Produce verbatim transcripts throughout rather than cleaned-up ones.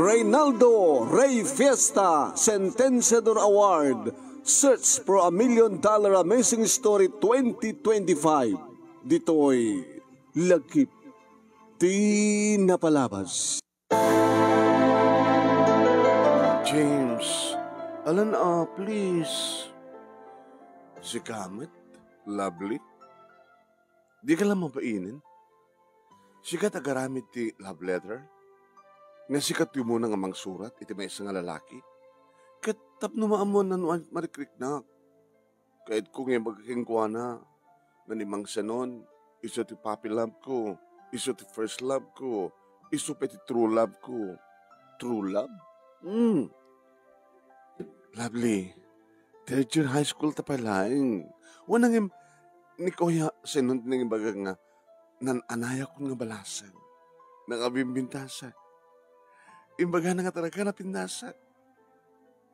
Reynaldo Rey Fiesta Sentenciador Award, Search for a Million Dollar Amazing Story twenty twenty-five. Ditoy Lagip ti Napalabas. James, alan a, please. Sika met, Lovely? Dika la mabain. Sika ti agaramid ti love letter? Nga sika ti umuna nga mangsurat iti maysa nga lalaki? Ket tapno maammoan no ania ti marikriknak. Kayatko nga ibaga kenkuana nga ni Mang Senon, isu ti puppy love ko, isu ti first love ko, isu pay ti true love ko. True love? Hmm. Lovely, third year high school ta pay laeng. Wen, ngem ni Kuya Senon ti nangibaga nga nan-anayakon nga balasang. Nakabimbintasak. Imbagana nga talaga napintasak.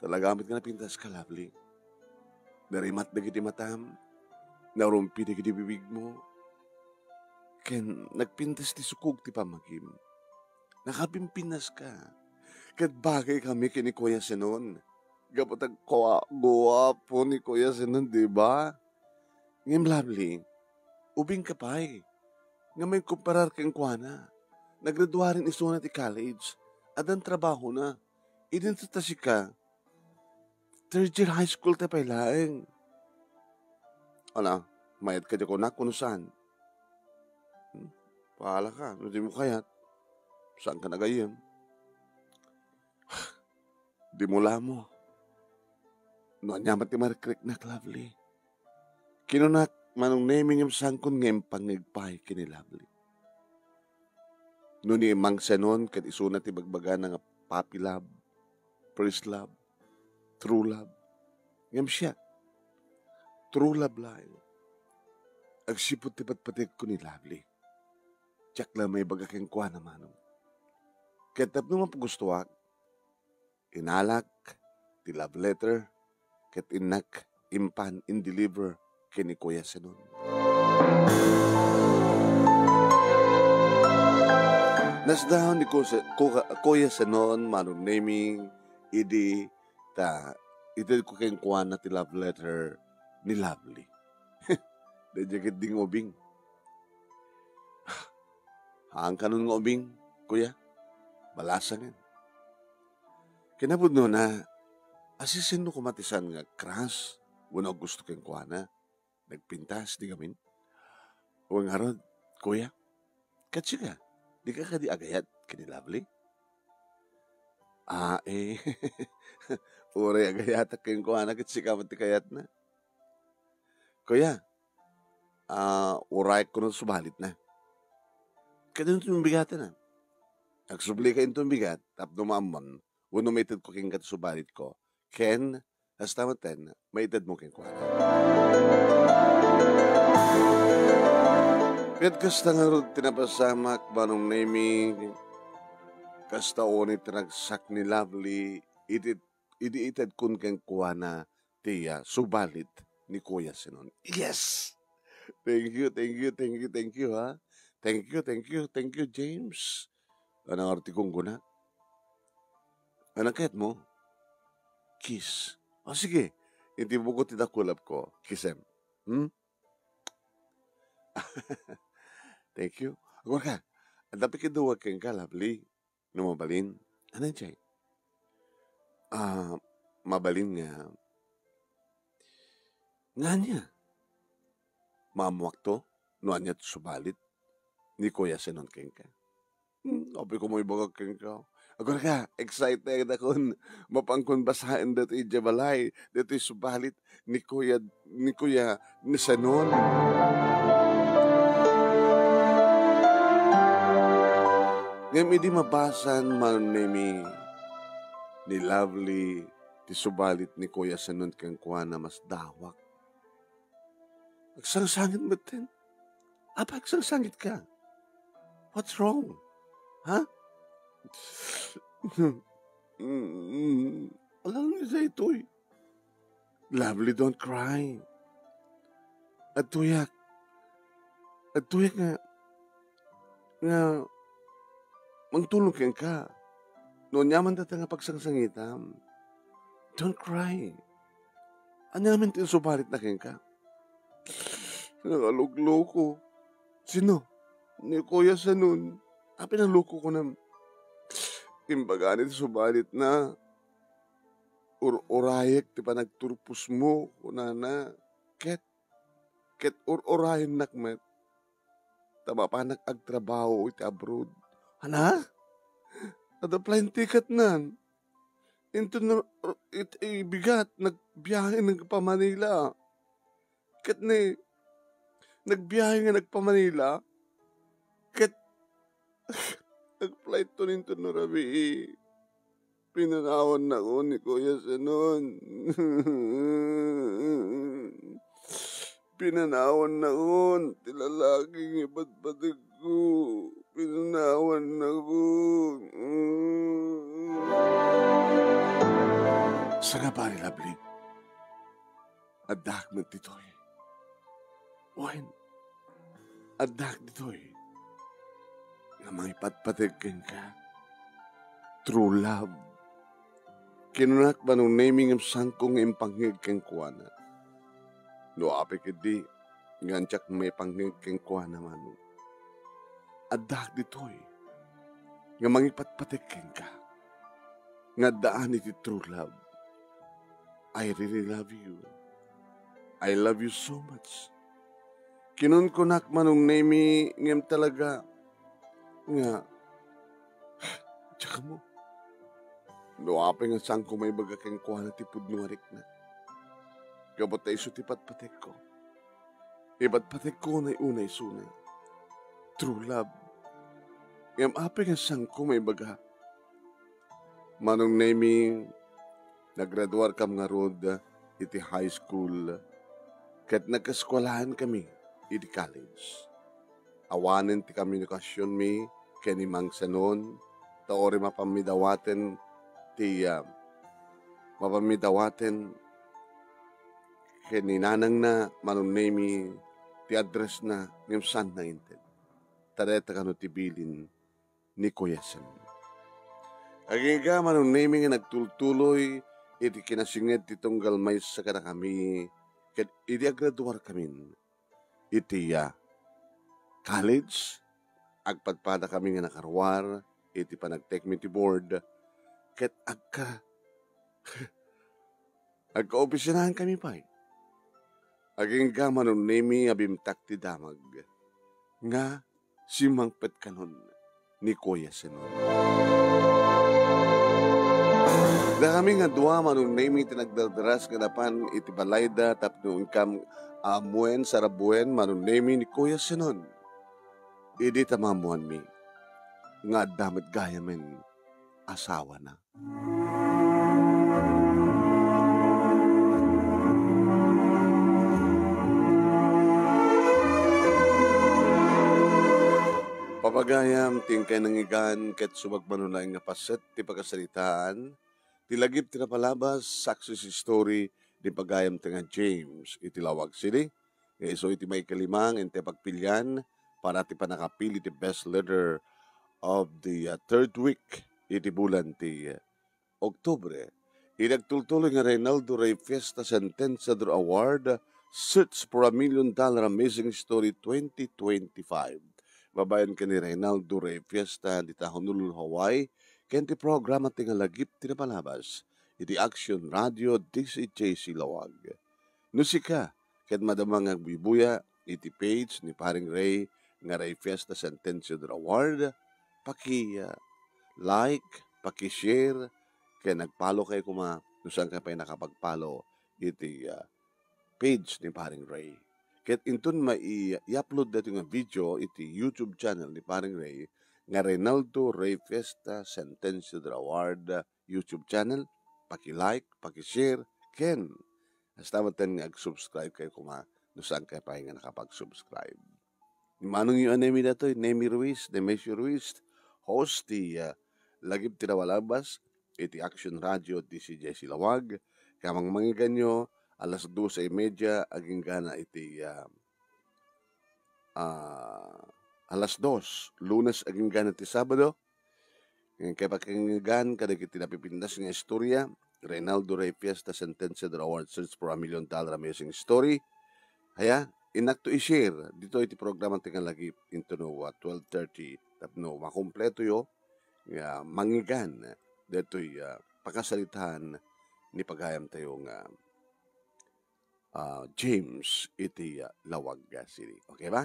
Talaga met nga napintaska, Lovely. Narimat dagiti matam, narumpi dagiti bibigmo, ken nagpintas ti sukog ti pammagim. Nakabimbintaska. Ket bagay kami ken ni Kuya Senon. Gapu ta kua-, guapo ni Kuya Senon, di ba? Ngem, Lovely, ubingka pay nga maikumparar kenkuana. Nagraduaren isuna ti college. Addan trabahona. Idi ta sika, third year high school ta pay laeng. Ala, mayat ka di kunak, wenno saan? Hmm? Bahala ka, no di mo kayat. Saanka nagayyem? Di mo lamo. No ania met ti marikriknak, Lovely. Kinunak, Manong Nemy, ngem saankon nga impangngeg pay ken ni Lovely. No ni Mang Senon ket isuna ti bagbagana nga puppy love, first love, true love. Ngem siak, true love laeng. Agsipud ti patpategko ni Lovely. Diak la maibaga kenkuana, Manong. Ket tapno mapagustoak, inalak ti love letter ket innak impan in-deliver ken ni Kuya Senon. Nasdaon ni Kuya, Kuya, Kuya Senon, Manong Nemy, idi ta itedko kenkuana ti love letter ni Lovely. Daydiay ketdi nga ubing. Haan kanon nga ubing, kuya? Balasangen. Kinapudnona, asisenno koma ti saan nga crush wenno gusto kenkuana? Nagpintas ti gamin. Wen ngarud, kuya, ket sika, dika kadi agayat ken ni Lovely? Ah, eh, uray agayatak kenkuana ket sika met ti kayatna. Kuya, ah, urayek kuno ti subalitna. Ket inton bigatna. Agsublika inton bigat, tapno maammon, wenno maitedko kenka ti subalitko. Ken, kasta metten, maitedmo kenkuana. Ket kasta ngarud ti napasamak, Manong Nemy, kasta unay ti ragsak ni Lovely, iti, idi itedkon kenkuana ti, ah, subalit ni Kuya Senon. Yes! Thank you, thank you, thank you, thank you, ha? Thank you, thank you, thank you, James. Ania ngarud ti gunggona? Ania kayatmo? Kiss. O, sige. Intibukko ti dakulapko. Kissem. Hmm? Thank you. Agurka, adda pay kidawag kenka, Lovely. No mabalin, ania jay? Ah, mabalin nga, nga ania? Maammuakto no ania ti subalit ni Kuya Senon kenka. Hmm, apay koma ibagak kenka. Agurka, excited akon mapankon basaen daytoy idiay balay, daytoy subalit ni Kuya, ni Kuya ni Senon. Ngem idi mabasan, Manong Nemy, ni Lovely ti subalit ni Kuya Senon kenkuana, masdawak. Agsangsangit metten. Apay agsangsangitka? What's wrong? Ha? Mm, alam niyo daytoy. Lovely, don't cry. Adtoyak. Adtoyak nga, nga Agtulong kenka. No aniaman dayta nga pagsangsangitam, don't cry. Aniaman ti insubalitna kenka? Nangalukloko. Sino? Ni Kuya Sanon. Apay nangloko kunam? Imbagana ti subalitna. Ur-urayek ti panagturposmo, kunana. Ket, ket ur-urayennak met ta mapanak agtrabaho iti abroad. Ana? Adda plane ticketnan. Inton na-, it-, ibigat, nagbiahe nagpa-Manila. Ket ni, nagbiahe nga nagpa-Manila. Ket nag-flight to ninton no rabii. Pinanawannak ni Kuya Sanon. Pinanawannak ti lalaki nga ipatpategko. Pinanawannak. Sangabari, Lovely. Addaak met ditoy. Wen, addaak ditoy nga mangipatpateg kenka. True love. Kinunak, Manong Nemy, ngem saanko nga impangngeg kenkuana. No apay ketdi nga diak maipangngeg kenkuana, Manong. Addaak ditoy nga mangipatpateg kenka nga addaan iti true love. I really love you. I love you so much. Kinunkunak, Manong Nemy, ngem talaga nga, diak ammo. No apay nga saanko maibaga kenkuana ti pudno nga rikna. Gapu ta isu ti patpategko. Ipatpategko unay-una isuna. True love. Ngem apay nga saanko maibaga? Manong Nemy, nagraduarkam ngarud iti high school ket nagkaeskuelahan kami iti college. Awanen ti komunikasionmi ken ni Mang Sanon, ta uray mapanmi dawaten ti, ah, mapanmi dawaten ken ni nanangna, Manong Nemy, ti addressna ngem saanna inted. Ta dayta kano ti bilin ni Kuya Sanon. Agingga, Manong Nemy, nga nagtultuloy iti kinasinged ti tunggal maysa kadakami ket idi agraduarkamin iti, ah, college, agpadpadakami nga nakaruar iti panagtekmi ti board ket agka-, agkaopisinahan kami pay. Agingga, Manong Nemy, a bimtak ti damag nga simmangpet kanon ni Kuya Sanon. Dakami nga dua, Manong Nemy, ti nagdardaras nga napan iti balayda tapno inkam ammoen, saraboen, Manong Nemy, ni Kuya Sanon. Idi ta maammoanmi nga adda met gayamen asawana. Papagayam ti inkay nangngegan ket sumagmamano laeng nga paset ti pakasaritaan ti lagip ti napalabas, success story, ni pagayam ti nga James iti Laoag City, nga isu iti maikalima nga intay pagpilian para ti pannakapili ti best letter of the, uh, third week iti bulan ti, uh, Oktubre. Idi agtultuloy nga Reynaldo Rey Fiesta Sentenciador Award, Search for a Million Dollar Amazing Story twenty twenty-five. Babaen ken ni Reynaldo Rey Fiesta, dita Honolulu, Hawaii, ken ti programa ti nga lagip ti napalabas iti Action Radio D C J C Laoag. No sika ket madama nga agbubuya iti page ni Paring Rey nga Rey Fiesta Sentenciador Award, paki, ah, like, paki-share, ken ag-follow kay koma no saan kay pay nakapag-follow iti, ah, page ni Paring Rey. Ket inton mai-, i-upload daytoy nga video iti YouTube channel ni Paring Rey nga Reynaldo Rey Fiesta Sentenciador Award YouTube channel, paki-like, paki-share, ken hasta met nga ag-subscribe kay koma no saan kay pay nga nakapag-subscribe. Ni manongyo a Nemy daytoy, Nemy Ruiz, Nemesio Ruiz, host ti, ah, Lagip ti Napalabas iti Action Radio D C J C Laoag, ket mangmangiganyo alas doce y media agingga na iti, ah, ah, alas dos, Lunes agingga na ti Sabado, Ngem kay pakingegan kadagiti napipintas nga istorya, Reynaldo Rey Fiesta, Sentencia de Award Search for a Million Dollar Amazing Story. Aya, inakto i-share ditoy ti programa ti Ngalagip intono, ah, twelve thirty tapno makompletoyo nga mangigan detoy, ah, pakasaritaan ni pagayamtayo nga, ah, James iti, ah, Laoag City. Okay ba?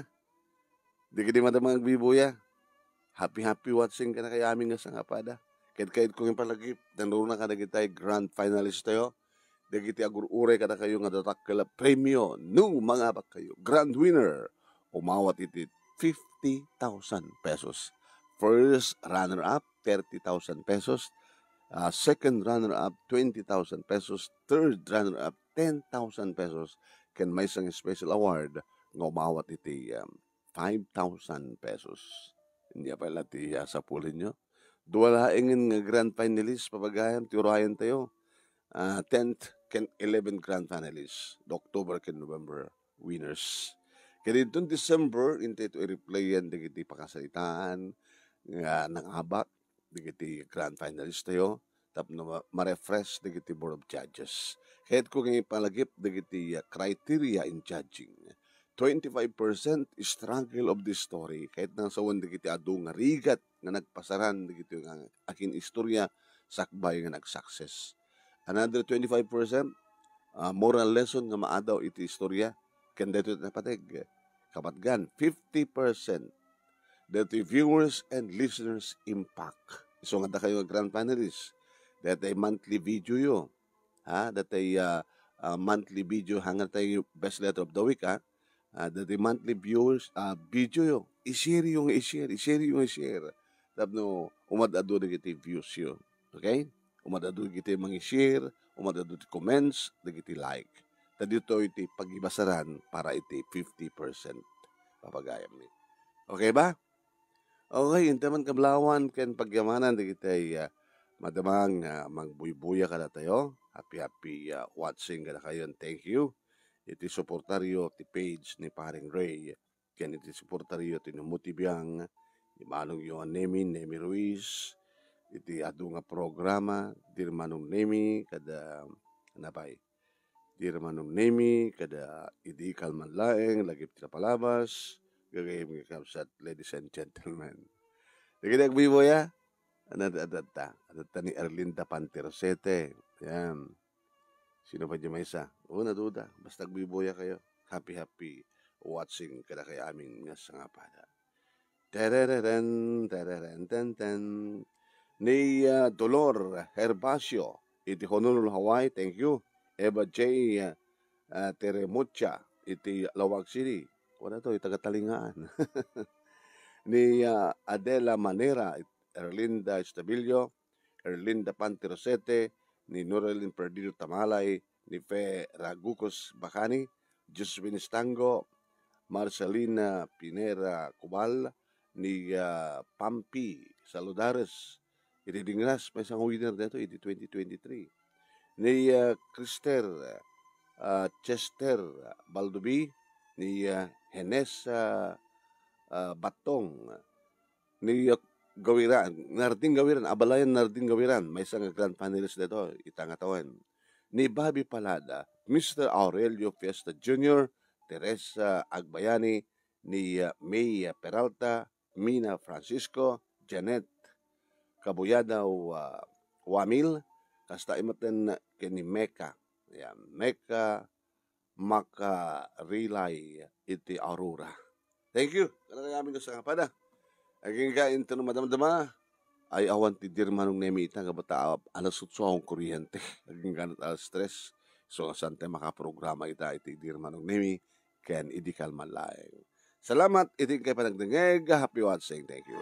Dagiti madama nga agbibuya, happy, happy watching kadakayo amin nga sangapada. Ket kayatko nga ipalagip, nangruna kadagiti grand finalist tayo. Dagiti agur-uray kadakayo nga datakkel a premio, no mangabakkayo. Grand winner, umawat iti fifty thousand pesos. First runner-up, thirty thousand pesos. Ah, second runner-up, twenty thousand pesos. Third runner-up, ten thousand pesos. Ken maysa nga special award nga umawat iti, um, five thousand pesos. Ania pay la ti, ah, sapulenyo? Dua laengen nga grand finalist, papagayam, ti urayan tayo. Ah, tenth ken eleventh grand finalist, the October ken November winners. Ken didton December, intay to i-replayan dagiti pakasaritaan nga nangabak dagiti grand finalist tayo tapno ma-, ma-refresh dagiti board of judges. Kayatko nga ipalagip dagiti, ah, criteria in judging. Twenty-five percent struggle of the story. Kayat nang sawen dagiti adu nga rigat nga nagpasaran dagiti nga akin istorya sakbay nga nag-success. Another twenty-five percent, ah, moral lesson nga maadaw iti istorya ken daytoy napateg. Kapatgan, fifty percent daytoy viewers and listeners impact. Isu nga dakayo nga grand finalist, daytoy monthly video yo. Ha? Daytoy, ah, ah, monthly video, hanggang tayo best letter of the week, ha? Ah, daytoy monthly viewers, ah, video yo. I-share yo nga i-share, i-share yo nga i-share. Tapno umad-adu dagiti views yo. Okay? Umad-adu dagiti mangi-share, umad-adu ti comments, dagiti like. Ta ditoy ti pagibasaran para iti fifty percent. Papagayam ni. Okay ba? Okay, inta man kablawan ken pagyamanan dagiti, ah, madama nga magbuybuya kadatayo. Happy, happy, ah, watching kadakayo, and thank you iti suportaryo ti page ni Paring Ray, ken iti suportaryo ti Numuti Biang, ni Manong Yohan Nemi, Nemi Ruiz, iti adu nga programa, Dear Manong Nemi, kada, napay, Dear Manong Nemi, kada idi kalman laeng, lagip ti napalabas, gagayyem nga kabsat, ladies and gentlemen. Dagiti agbibuya, ano, adatta, adatta ni Erlinda Panterosete. Yan. Sino pa di maysa? O, naduda. Basta agbibuya kayo. Happy, happy watching kadakayo amin nga sangapada. Terereren, tereren, ten, ten. Ni, ah, Dolor Herbacio, iti Honolulu, Hawaii, thank you. Eva J, ah, ah, Teremucha, iti Laoag City. Wala to, iti taga Talingaan. Ni, ah, Adela Manera, Erlinda Estabillo, Erlinda Panterosete, ni Norelin Perdido Tamalay, ni Fe Ragucos Bacani, Josephine Estango, Marcelina Pinera Cubal, ni, ah, Pampi Saludares, iti Dingras, maysa nga winner daytoy iti twenty twenty-three. Ni, ah, Krister, ah, Chester Baldubi, ni, ah, Henes, ah, ah, Batong, ni, ah, Gawiran, Narding Gawiran, abalayan Narding Gawiran, maysa nga grand finalist daytoy, ita nga tawen. Ni Bobby Palada, Mister Aurelio Fiesta Junior, Teresa Agbayani, ni, ah, May Peralta, Mina Francisco, Janet Kabuyada, ah, Wamil, kasta imaten ken ni Mecca. Yan, Mecca Makarilay iti Aurora. Thank you. Kadakayo amin nga sangapada. Agingga inton madamdama, ay awan ti Dear Manong Nemi ita nga bata alas otso ang kuryente. Agingga alas tres. So, saan tayo makaprograma ita iti Dear Manong Nemi? Ken idi kalman laeng. Salamat iti inkay panagdengeg. Happy watching. Thank you.